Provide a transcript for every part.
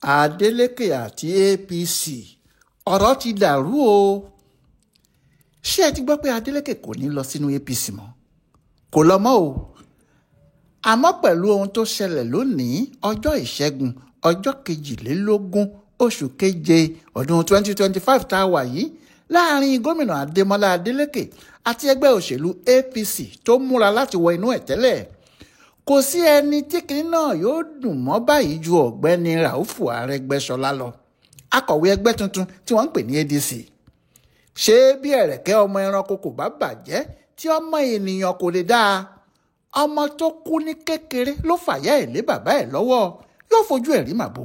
Adeleke àti APC, ọ̀rọ̀ ti dàrú o. Ṣé ẹ ti gbọ́ pé Adeleke kò ní lọ sínú APC mọ́? Kò lọ mọ́ o. Àmọ́ pẹ̀lú ohun tó ṣẹlẹ̀ lónìí, ọjọ́ Ìṣẹ́gun, ọjọ́ 22 oṣù keje ọdún 2025 tá a wà yìí, láàrin gómìnà Adémọ́lá Adeleke àti ẹgbẹ́ òṣèlú APC tó múra láti wọ inú ẹ̀ tẹ́lẹ̀, kò sí ẹni tí kinní náà yóò dùn mọ́ báyìí ju ọ̀gbẹ́ni Ràúfù Arẹ́gbẹ́ṣọlá lọ, akọ̀wé ẹgbẹ́ tuntun tí wọ́n ń pè ní ADC. Ṣé bí ẹ̀rẹ̀kẹ́ ọmọ ẹranko kò bá bàjẹ́ tí ọmọ ènìyàn kò lè dáa? Ọmọ tó kú ní kékeré ló fàyà ẹ̀ lé bàbá ẹ̀ lọ́wọ́, yóò fojú ẹ̀ rí màbo.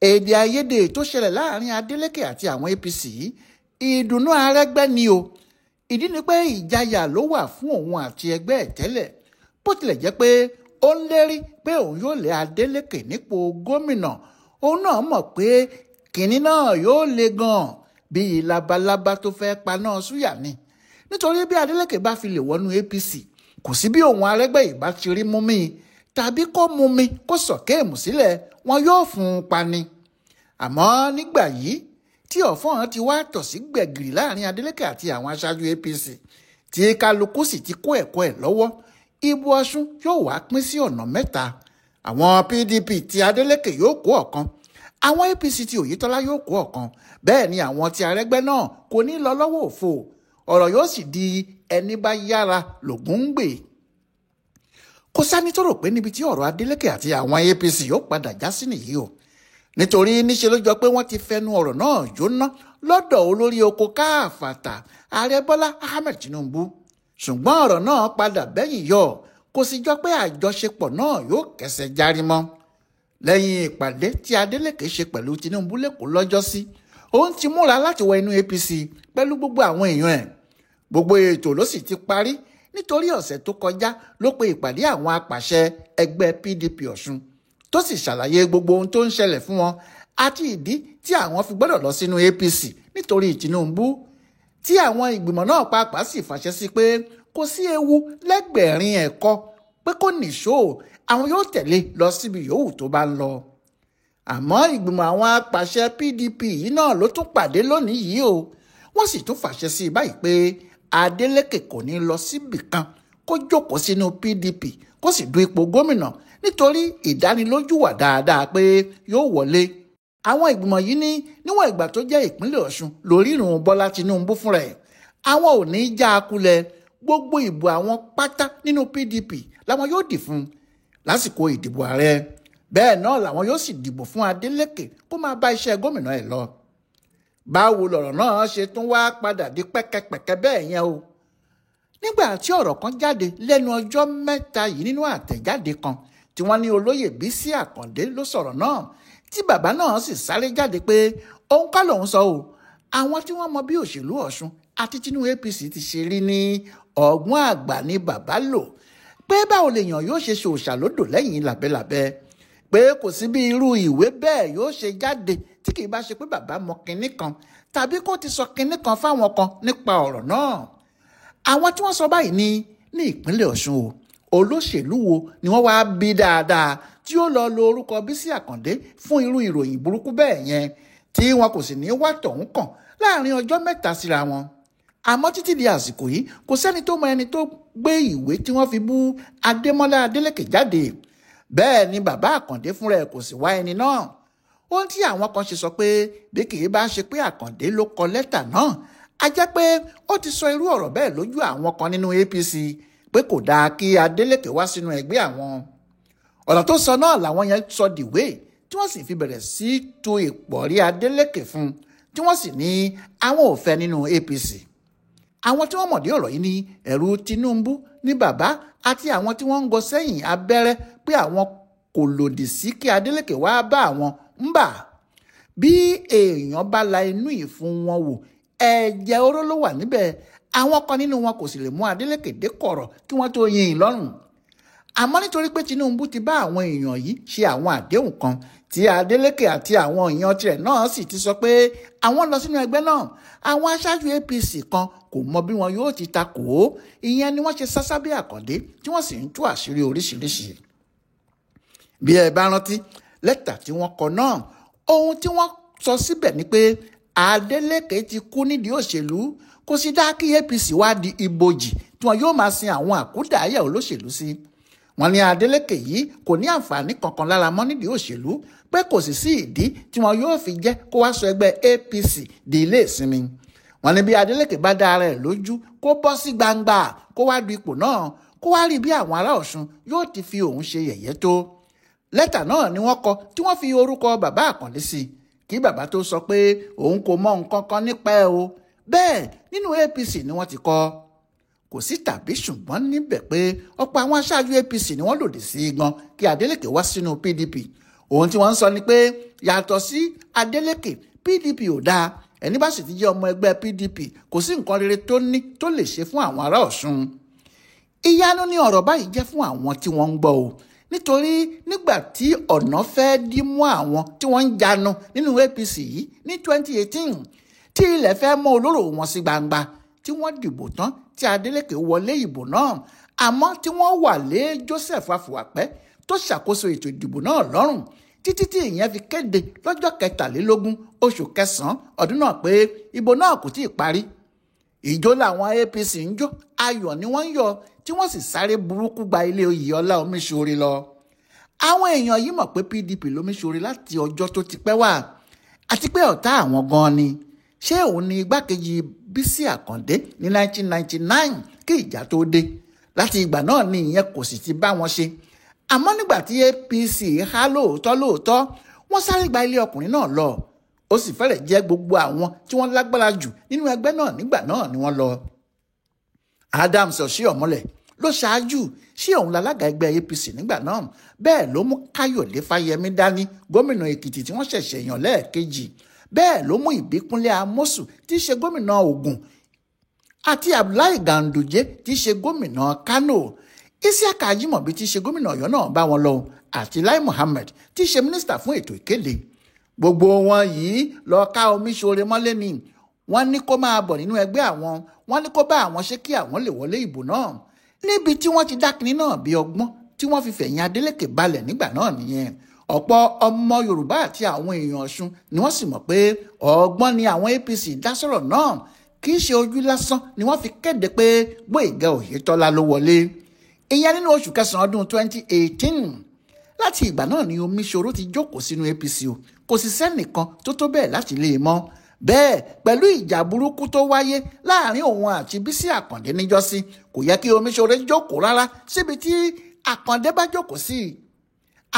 Èdè àìyedè tó ṣẹlẹ̀ láàrin Adeleke àti àwọn APC yìí, ìdùnnú Arẹ́gbẹ́ ni o. Ìdí ni pé ìjayà ló wà fún òun àti ẹgbẹ́ ẹ̀ tẹ́lẹ̀. Bó tilẹ̀ jẹ́ pé ó ń lérí pé òun yóò lé Adeleke nípò gómìnà, òun náà mọ̀ pé kínní náà yóò le gan-an bíi labalábá tó fẹ́ paná súyà ni. Nítorí bí Adeleke bá fi lè wọnú APC, kò sí bí òun Arẹ́gbẹ́ ìbá ti rí mú mi tàbí kó mú mi kó sọ̀kéèmù sílẹ̀, wọn yóò fún un pa ni. Àmọ́ nígbà yìí tí ọ̀fọ́n ti wá tọ̀ sí gbẹ̀gìrì láàrin Adeleke àti àwọn aṣáájú APC, tí kálukú sì ti kó ẹ̀kọ́ ẹ̀ lọ́wọ́, ìbò Ọ̀ṣun yóò wá pín sí ọ̀nà mẹ́ta. Àwọn PDP ti Adeleke yóò kó ọ̀kan, àwọn APC ti Oyètọ́lá yóò kó ọ̀kan, bẹ́ẹ̀ ni àwọn ti Arẹ́gbẹ́ náà kò ní lọ lọ́wọ́ òfo. Ọ̀rọ̀ yóò sì di ẹni bá yára lògùn ń gbè. Kò sẹ́ni tó rò pé níbi tí ọ̀rọ̀ Adeleke àti àwọn APC yóò padà já sí nìyí o. Nítorí níṣe ló jọ pé wọ́n ti fẹnu ọ̀rọ̀ náà jóná lọ́dọ̀ olórí oko káàfàtà Ààrẹ Bọ́lá Ahmed Tinubu. Ṣùgbọ́n ọ̀rọ̀ náà padà bẹ́yìn yọ, kò sì jọ pé àjọṣepọ̀ náà yóò kẹsẹ̀ járí mọ́. Lẹ́yìn ìpàdé tí Adeleke ṣe pẹ̀lú Tinubu lẹ́kọ̀ọ́ lọ́jọ́sí, òun ti múra láti wọ inú APC pẹ̀lú gbogbo àwọn èèyàn ẹ̀. Gbogbo ètò ló sì ti parí nítorí ọ̀sẹ̀ tó kọjá ló pe ìpàdé àwọn apàṣẹ ẹgbẹ́ PDP Ọ̀ṣun, tó sì ṣàlàyé gbogbo ohun tó ń ṣẹlẹ̀ fún wọn àti ìdí tí àwọn fi gbọ́dọ̀ lọ sínú APC nítorí Tinubu, tí àwọn ìgbìmọ̀ náà pàápàá sì fàṣẹ sí pé kò sí ewu lẹ́gbẹ̀rin ẹ̀kọ́ pé kò nìṣó, àwọn yóò tẹ̀lé lọ síbi yòówù tó bá ń lọ. Àmọ́ ìgbìmọ̀ àwọn apàṣẹ PDP yìí náà ló tún pàdé lónìí yìí o. Wọ́n sì tún fàṣẹ sí i báyìí pé Adeleke kò ní lọ síbì kan, kó jókòó sínú PDP kó sì du ipò gómìnà nítorí ìdánilójú wà dáadáa pé yóò wọlé. Àwọn ìgbìmọ̀ yìí ní níwọ̀n ìgbà tó jẹ́ ìpínlẹ̀ Ọ̀ṣun lórírun Bọ́lá Tinubu fúnra ẹ̀, àwọn ò ní í já a kulẹ̀. Gbogbo ìbò àwọn pátá nínú PDP làwọn yóò dì fún lásìkò ìdìbò ààrẹ. Bẹ́ẹ̀ náà làwọn yóò sì dìbò fún Adeleke kó máa bá iṣẹ́ gómìnà ẹ̀ lọ. Báwo lọ̀rọ̀ náà ṣe tún wá padà di pẹ́kẹ́pẹ́kẹ́ bẹ́ẹ̀ yẹn o? Nígbà tí ọ̀rọ̀ kan jáde lẹ́nu ọjọ́ mẹ́ta yìí nínú àtẹ̀jáde kan tí wọ́n ní olóyè Bísí Àkàndé ló sọ̀rọ̀ náà, tí bàbá náà sì sáré jáde pé òun kọ́ lòun sọ o. Àwọn tí wọ́n mọ bí òṣèlú Ọ̀ṣun àti tinú APC ti ṣe rí ní ọ̀gbọ́n àgbà ni bàbá lò, pé báwo lèèyàn yóò ṣe ṣòṣà lódò lẹ́yìn làbẹ́làbẹ́, pé kò sí bí irú ìwé bẹ́ẹ̀ yóò ṣe jáde tí kì í bá ṣe pé bàbá mọ kinní kan tàbí kó ti sọ kinní kan fáwọn kan nípa ọ̀rọ̀ náà. Àwọn tí wọ́n sọ báyìí ní ìpínlẹ̀ Ọ̀ṣun o, olóṣèlú wo ni wọ́n wá bí dáadáa tí ó lọ lo orúkọ Bísí Àkàndé fún irú ìròyìn burúkú bẹ́ẹ̀ yẹn tí wọn kò sì ní wá tọ̀hún kàn láàrin ọjọ́ mẹ́ta síra wọn. Àmọ́ títí di àsìkò yìí kò sẹ́ni tó mọ ẹni tó gbé ìwé tí wọ́n fi bú Adémọ́lá Adeleke jáde. Bẹ́ẹ̀ ni bàbá Àkàndé fúnra ẹ̀ kò sì wá ẹni náà. Ohun tí àwọn kan ṣe sọ pé bí kì í bá ṣe pé Àkàndé ló kọ lẹ́tà náà, a jẹ́ pé ó ti sọ irú ọ̀rọ̀ bẹ́ẹ̀ lójú àwọn kan nínú APC pé kò dáa kí Adeleke wá sínú ẹgbẹ́ àwọn. Ọ̀rọ̀ tó sọ náà làwọn yẹn sọ dìwé tí wọ́n sì fi bẹ̀rẹ̀ sí to ìpọ̀rí Adeleke fún, tí wọ́n sì ní àwọn ò fẹ́ nínú APC. Àwọn tí wọ́n mọ̀dé ọ̀rọ̀ yìí ní ẹ̀rù Tinubu ní bàbá àti àwọn tí wọ́n ń gọ sẹ́yìn abẹ́rẹ́ pé àwọn kò lòdì sí kí Adeleke wá bá àwọn ń bà. Bí èèyàn bá la inú ìfun wọn wò, ẹ̀jẹ̀ oró ló wà níbẹ̀. Àwọn kan nínú wọn kò sì lè mú Adeleke dé kọ̀rọ̀ kí wọ́n tó yin ìlọ́rùn. Àmọ́ nítorí pé Tinubu ti bá àwọn èèyàn yìí ṣe àwọn àdéhùn kan tí Adeleke àti àwọn èèyàn tirẹ̀ náà sì ti sọ pé àwọn lọ sínú ẹgbẹ́ náà, àwọn aṣáájú APC kan kò mọ bí wọn yóò ti takò ó. Ìyẹn ni wọ́n ṣe sásá bí Àkàndé tí wọ́n sì ń tú àṣírí oríṣiríṣi. Bí ẹ bá rántí lẹ́tà tí wọ́n kọ náà, Ohun tí wọ́n sọ síbẹ̀ ni pé Adeleke ti kú nídìí òṣèlú, kò sì dá kí APC wá di ibojì tí wọn yóò máa sin àwọn àkúdàáyà olóṣèlú sí. Wọ́n ní Adeleke yìí kò ní àǹfààní kankan lára mọ́ nídìí òṣèlú, pé kò sì sí ìdí tí wọn yóò fi jẹ́ kó wá sọ ẹgbẹ́ APC di ilé ìsinmi. Wọ́n ní bí Adeleke bá dá ara ẹ̀ lójú kó bọ́ sí gbangba kó wá du ipò náà, kó wá rí bí àwọn ará Ọ̀ṣun yóò ti fi òun ṣe yẹ̀yẹ́ tó. Lẹ́tà náà ni wọ́n kọ tí wọ́n fi orúkọ bàbá Àkàndé sí, kí bàbá tó sọ pé òun kò mọ nǹkan kan nípa ẹ̀ o. Bẹ́ẹ̀ nínú APC ni wọ́n ti kọ. Kò sí tàbí ṣùgbọ́n níbẹ̀ pé ọ̀pọ̀ àwọn aṣáájú APC ni wọ́n lòdì sí gan kí Adeleke wá sínú PDP. Ohun tí wọ́n ń sọ ni pé yàtọ̀ sí Adeleke, PDP ò dáa. Ẹni bá sì ti jẹ́ ọmọ ẹgbẹ́ PDP kò sí nǹkan rere tó ní tó lè ṣe fún àwọn ará Ọ̀ṣun. Ìyanu ni ọ̀rọ̀ báyìí jẹ́ fún àwọn tí wọ́n ń gbọ́ o, nítorí nígbà tí ọ̀nà fẹ́ dí mú àwọn tí wọ́n ń janu nínú APC yìí ní 2018 tí ilẹ̀ fẹ́ mọ́ olóró wọn sí gbangba, tí wọ́n dìbò tán tí Adeleke wọlé ìbò náà, àmọ́ tí wọ́n wà lé Joseph Afuwapẹ́ tó ṣàkóso ètò ìdìbò náà lọ́rùn títí tí ìyẹn fi kéde lọ́jọ́ 23 oṣù kẹsàn-án ọdún náà pé ìbò náà kò tíì parí. Ìjó làwọn APC ń jó, ayọ̀ ni wọ́n ń yọ̀, tí wọ́n sì sáré burúkú gba ilé Oyèọlá Omiṣore lọ. Àwọn èèyàn yìí mọ̀ pé PDP lómiṣore láti ọjọ́ tó ti pẹ́ wá, àti pé ọ̀tá àwọn gan-an ni. Ṣé òun ni igbákejì Bísí Àkàndé ní 1999 kí ìjà tó dé? Láti ìgbà náà ni ìyẹn kò sì ti bá wọn ṣe. Àmọ́ nígbà tí APC há lóòótọ́ lóòótọ́, wọ́n sáré gba ilé ọkùnrin náà lọ. Ó sì fẹ́rẹ̀ jẹ́ gbogbo àwọn tí wọ́n lágbára jù nínú ẹgbẹ́ náà nígbà náà ni wọ́n lọ. Adams Oshiomhole ló ṣáájú, sí òun lálága ẹgbẹ́ APC nígbà náà. Bẹ́ẹ̀ ló mú Káyọ̀dé Fáyẹmí dání, gómìnà Èkìtì tí wọ́n ṣẹ̀ṣẹ̀ yàn lẹ́ẹ̀kejì. Bẹ́ẹ̀ ló mú Ìbíkúnlé Amósù tí í ṣe gómìnà Ògùn àti Abdullahi Ganduje tí í ṣe gómìnà Kano. Isiaka Ajimobi tí í ṣe gómìnà Ọ̀yọ́ náà bá wọn lọ, àti Lai Muhammed tí í ṣe mínísítà fún ètò ìkéde. Gbogbo wọn yìí lọ ká Omiṣore mọ́lé ni. Wọ́n ní kó máa bọ̀ nínú ẹgbẹ́ àwọn, wọ́n ní kó bá àwọn ṣe kí àwọn lè wọlé ìbò náà. Níbi tí wọ́n ti dákinní náà bí ọgbọ́n tí wọ́n fi fẹ̀yìn Adeleke balẹ̀ nígbà náà nìyẹn. Ọ̀pọ̀ ọmọ Yorùbá àti àwọn èèyàn Ọ̀ṣun ni wọ́n sì mọ̀ pé ọgbọ́n ni àwọn APC dá sọ̀rọ̀ náà, kì í ṣe ojú lásán ni wọ́n fi kéde pé Gbóyèga Oyètọ́lá ló wọlé. Ìyẹn nínú oṣù kẹsàn-án ọdún 2018. Láti ìgbà náà ni Omiṣore ti jókòó sínú APC o, kò sì sẹ́nìkan tó tó bẹ́ẹ̀ láti lé e mọ́. Bẹ́ẹ̀ pẹ̀lú ìjà burúkú tó wáyé láàrin òun àti Bísí Àkàndé níjọ́sí, kò yẹ kí Omiṣore jókòó rárá síbi tí Àkàndé bá jókòó sí.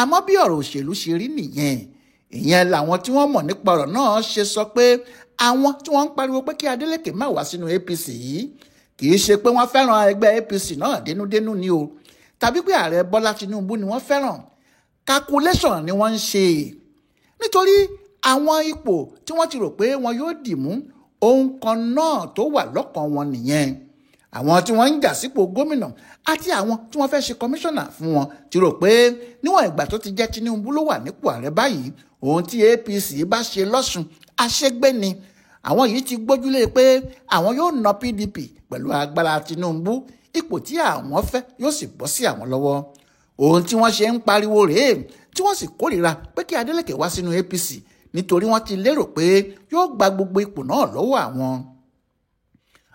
Àmọ́ bí ọ̀rọ̀ òṣèlú ṣe rí nìyẹn. Ìyẹn làwọn tí wọ́n mọ̀ nípa ọ̀rọ̀ náà ṣe sọ pé àwọn tí wọ́n ń pariwo pé kí Adeleke má wá sínú APC yìí kì í ṣe pé wọ́n fẹ́ràn ẹgbẹ́ APC náà dénúdénú ni o, tàbí pé ààrẹ Bọ́lá Tinubu ni wọ́n fẹ́ràn. Calculation ni wọ́n ń ṣe, nítorí àwọn ipò tí wọ́n ti rò pé wọn yóò dì mú, ohun kan náà tó wà lọ́kàn wọn nìyẹn. Àwọn tí wọ́n ń jà sípò gómìnà àti àwọn tí wọ́n fẹ́ ṣe kọmíṣánná fún wọn ti rò pé níwọ̀n ìgbà tó ti jẹ́ Tinubu ló wà nípò ààrẹ báyìí, ohun tí APC bá ṣe lọ́sùn àṣegbé ni. Àwọn yìí ti gbójúlé pé àwọn yóò na PDP pẹ̀lú agbára Tinubu, ipò tí àwọn fẹ́ yóò sì bọ́ sí àwọn lọ́wọ́. Ohun tí wọ́n ṣe ń pariwo rèé, tí wọ́n sì kórìíra pé kí Adeleke wá sínú APC, nítorí wọ́n ti lérò pé yóò gba gbogbo ipò náà lọ́wọ́ àwọn.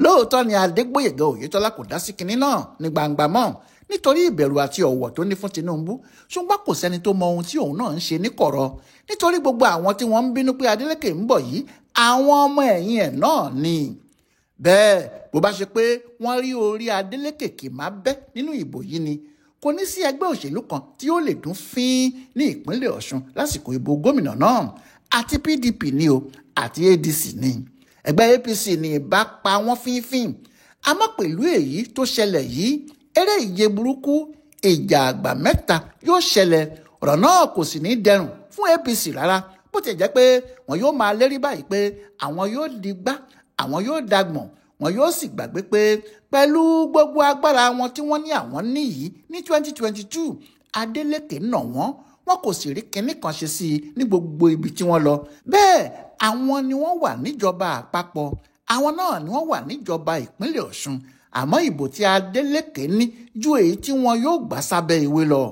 Lóòótọ́ ni Adégbóyèga Oyètọ́lá kò dá sí kinní náà ní gbangba mọ́, nítorí ìbẹ̀rù àti ọ̀wọ̀ tó ní fún Tinubu, ṣùgbọ́n kò sẹ́ni tó mọ ohun tí òun náà ń ṣe níkọ̀rọ̀, nítorí gbogbo àwọn tí wọ́n ń bínú pé Adeleke ń bọ̀ yìí, àwọn ọmọ ẹ̀yìn ẹ̀ náà ni. Bẹ́ẹ̀ bó bá ṣe pé wọ́n rí orí Adeleke kì má bẹ́ nínú ìbò yìí ni, kò ní sí ẹgbẹ́ òṣèlú kan tí ó lè dún fín ní ìpínlẹ̀ Ọ̀ṣun lásìkò ìbò gómìnà náà. Àti PDP ni o, àti ADC ni. Ẹgbẹ́ APC ni ìbá pa wọ́n fínfín. Àmọ́ pẹ̀lú èyí tó ṣẹlẹ̀ yìí, eré ìje burúkú ìjà àgbà mẹ́ta yóò ṣẹlẹ̀. Ọ̀rọ̀ náà kò sì ní dẹrùn fún APC rárá, bó ti jẹ́ pé wọn yóò máa lérí báyìí pé àwọn yóò digbá, àwọn yóò dagbọ̀n, wọn yóò sì gbàgbé pé pẹ̀lú gbogbo agbára wọn tí wọ́n ní àwọn níyìí ní 2022, Adeleke nà wọ́n, wọn kò sì rí kinní kan ṣe sí i ní gbogbo ibi tí wọ́n lọ. Bẹ́ẹ̀ àwọn ni wọ́n wà níjọba àpapọ̀, àwọn náà ni wọ́n wà níjọba ìpínlẹ̀ Ọ̀ṣun. Àmọ́ ìbò tí Adeleke ní ju èyí tí wọn yóò gbà sábẹ́ ìwé lọ.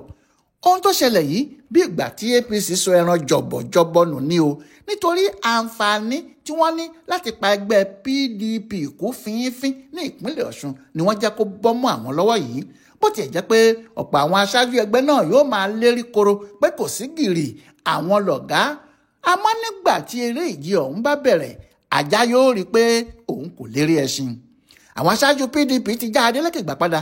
Ohun tó ṣẹlẹ̀ yìí bí ìgbà tí APC sọ ẹran jọ̀bọ̀jọ̀bọ̀ nù ní o, nítorí àǹfààní tí wọ́n ní láti pa ẹgbẹ́ PDP kú fínfín ní ìpínlẹ̀ Ọ̀ṣun ni wọ́n jẹ́ kó bọ́ mọ́ àwọn lọ́wọ́ yìí. Bó tiẹ̀ jẹ́ pé ọ̀pọ̀ àwọn aṣáájú ẹgbẹ́ náà yóò máa lérí koro pé kò sí gìrì àwọn lọ̀gá, àmọ́ nígbà tí eré ìje ọ̀hún bá bẹ̀rẹ̀, ajá yóò rí i pé òun kò lérí ẹṣin. Àwọn aṣáájú PDP ti já Adeleke gbà padà,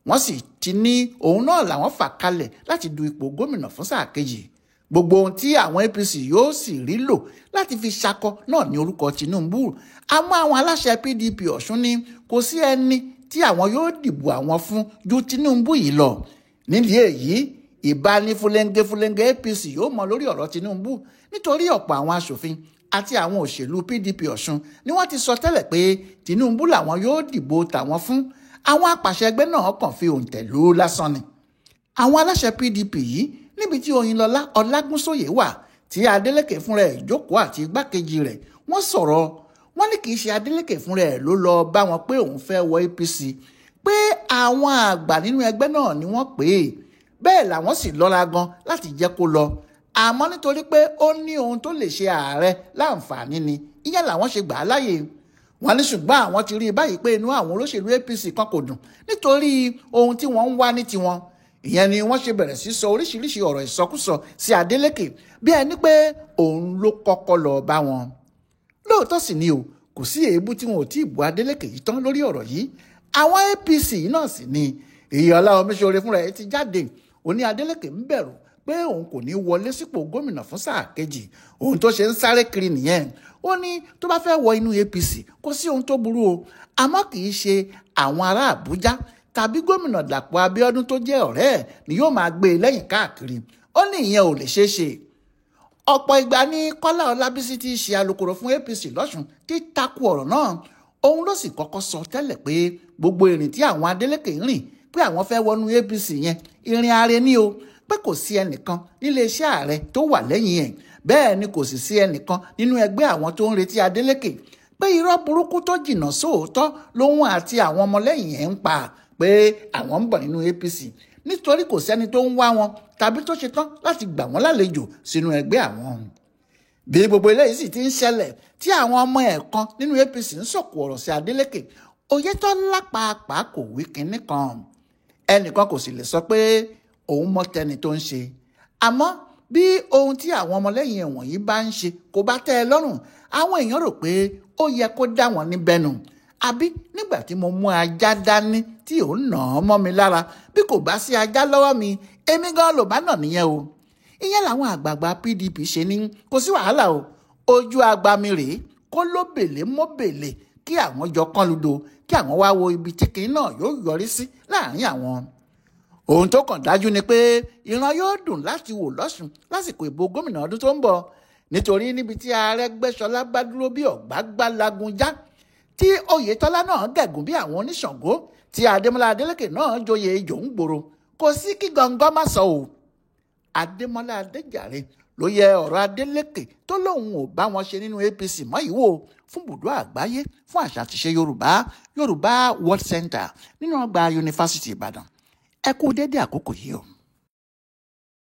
wọ́n sì ti ní òun náà làwọn fà kalẹ̀ láti du ipò gómìnà fún sáà kejì. Gbogbo ohun tí àwọn APC yóò sì rí lò láti fi ṣakọ náà ní orúkọ Tinubu. Àmọ́ àwọn aláṣẹ PDP Ọ̀ṣun ní kò sí ẹni tí àwọn yóò dìbò àwọn fún ju Tinubu yìí lọ. Nídìí èyí, ìbáni fúlẹ́ńgẹ́fúlẹ́ńgẹ́ APC yóò mọ lórí ọ̀rọ̀ Tinubu, nítorí ọ̀pọ̀ àwọn aṣòfin àti àwọn òṣèlú PDP Ọ̀ṣun ni wọ́n ti sọ tẹ́lẹ̀ pé Tinubu làwọn yóò dìbò tàwọn fún. Àwọn apàṣẹ ẹgbẹ́ náà kàn fi òǹtẹ̀ lù ú lásán ni. Àwọn aláṣẹ PDP yìí níbi tí Oyinlọ́lá Ọlágúnsóyè wà tí Adeleke fúnra ẹ̀ jókòó àti igbákejì rẹ̀, wọ́n sọ̀rọ̀. Wọ́n ní kì í ṣe Adeleke fúnra ẹ̀ ló lọ bá wọn pé òun fẹ́ wọ APC, pé àwọn àgbà nínú ẹgbẹ́ náà ni wọ́n pè é. Bẹ́ẹ̀ làwọn sì lọ́ra gan láti jẹ́ kó lọ, àmọ́ nítorí pé ó ní ohun tó lè ṣe ààrẹ láǹfààní ni, ìyẹn làwọn ṣe gbà á láàyè. Wọ́n ní ṣùgbọ́n àwọn ti rí i báyìí pé inú àwọn olóṣèlú APC kan kò dùn nítorí ohun tí wọ́n ń wá ní tiwọn. Ìyẹn ni wọ́n ṣe bẹ̀rẹ̀ sí sọ oríṣiríṣi ọ̀rọ̀ ìsọkúsọ sí Adeleke bí ẹni pé òun ló kọ́kọ́ lọ bá wọn. Lóòótọ́ sì ni o, kò sí èébú tí wọn ò tí ì bu Adeleke yìí tán lórí ọ̀rọ̀ yìí. Àwọn APC náà sì ni Ìyọlá Omiṣore fúnra ẹ̀ ti jáde, ó ní Adeleke ń bẹ̀rù pé òun kò ní wọlé sípò gómìnà fún sáà kejì, ohun tó ṣe ń sáré kiri nìyẹn. Ó ní tó bá fẹ́ wọ inú APC kò sí ohun tó burú o, àmọ́ kì í ṣe àwọn ará Àbújá tàbí gómìnà Dàpọ̀ Abíọ́dún tó jẹ́ ọ̀rẹ́ ẹ̀ ni yóò máa gbé e lẹ́yìn káàkiri. Ó ní ìyẹn ò lè ṣeé ṣe. Ọ̀pọ̀ ìgbà ni Kọ́lá Ọlábísí ti ṣe alukoro fún APC lọ́ṣun tí takò ọ̀rọ̀ náà. Òun ló sì kọ́kọ́ sọ tẹ́lẹ̀ pé gbogbo ìrìn tí àwọn Adeleke ń rìn pé àwọn fẹ́ wọnú APC yẹn ìrìn ààrẹ ni o, pé kò sí ẹnìkan nílé iṣẹ́ ààrẹ tó wà lẹ́yìn ẹ̀, bẹ́ẹ̀ ni kò sì sí ẹnìkan nínú ẹgbẹ́ àwọn tó ń retí Adeleke, pé irọ́ burúkú tó jìnnà sóòótọ́ lòun àti àwọn ọmọlẹ́yìn ẹ̀ ń pa pé àwọn ń bọ̀ nínú APC, nítorí kò sẹ́ni tó ń wá wọn tàbí tó ṣetán láti gbà wọ́n lálejò sínú ẹgbẹ́ àwọn. Bí gbogbo eléyìí sì ti ń ṣẹlẹ̀ tí àwọn ọmọ ẹ̀ kan nínú APC ń sọ̀kò ọ̀rọ̀ sí Adeleke, Oyètọ́lá pàápàá kò wí kinní kan. Ẹnìkan kò sì lè sọ pé òun mọ tẹni tó ń ṣe. Àmọ́ bí ohun tí àwọn ọmọlẹ́yìn ẹ̀wọ̀n yìí bá ń ṣe kò bá tẹ́ ẹ lọ́rùn, àwọn èèyàn rò pé ó yẹ kó dá wọn níbẹ̀nù. Àbí nígbà tí mo mú ajá dání tí ò ń nà án mọ́ mi lára, bí kò bá sí ajá lọ́wọ́ mi, èmi gan ló bá nà nìyẹn o. Ìyẹn làwọn àgbààgbà PDP ṣe ní kò sí wàhálà o, ojú agba mi rèé, kó ló bèlè mọ́ bèlè kí àwọn jọ kán ludo, kí àwọn wá wo ibi tí kinní náà yóò yọrí sí láàrin àwọn. Ohun tó kàn dájú ni pé ìran yóò dùn láti wò lọ́sùn lásìkò ìbò gómìnà ọdún tó ń bọ̀, nítorí níbi tí Arẹ́gbẹ́ṣọlá bá dúró bí ọ̀gbágbá lagun já, tí Oyètọ́lá náà gẹ̀gùn bí àwọn oníṣàngó, tí Adémọ́lá Adélékè náà joyè ejò ń gbòòrò, kò sí kí gọ́ngọ́ má sọ o. Adémọ́lá Adéjàre ló yẹ ọ̀rọ̀ Adélékè tó lóun ò bá wọn ṣe nínú APC mọ́ ìwò fún bùdó àgbáyé fún àṣà àtiṣe Yorùbá, Yorùbá World Center nínú ọgbà Yunifásítì Ìbàdàn. Ẹ kú dédé àkókò yìí o.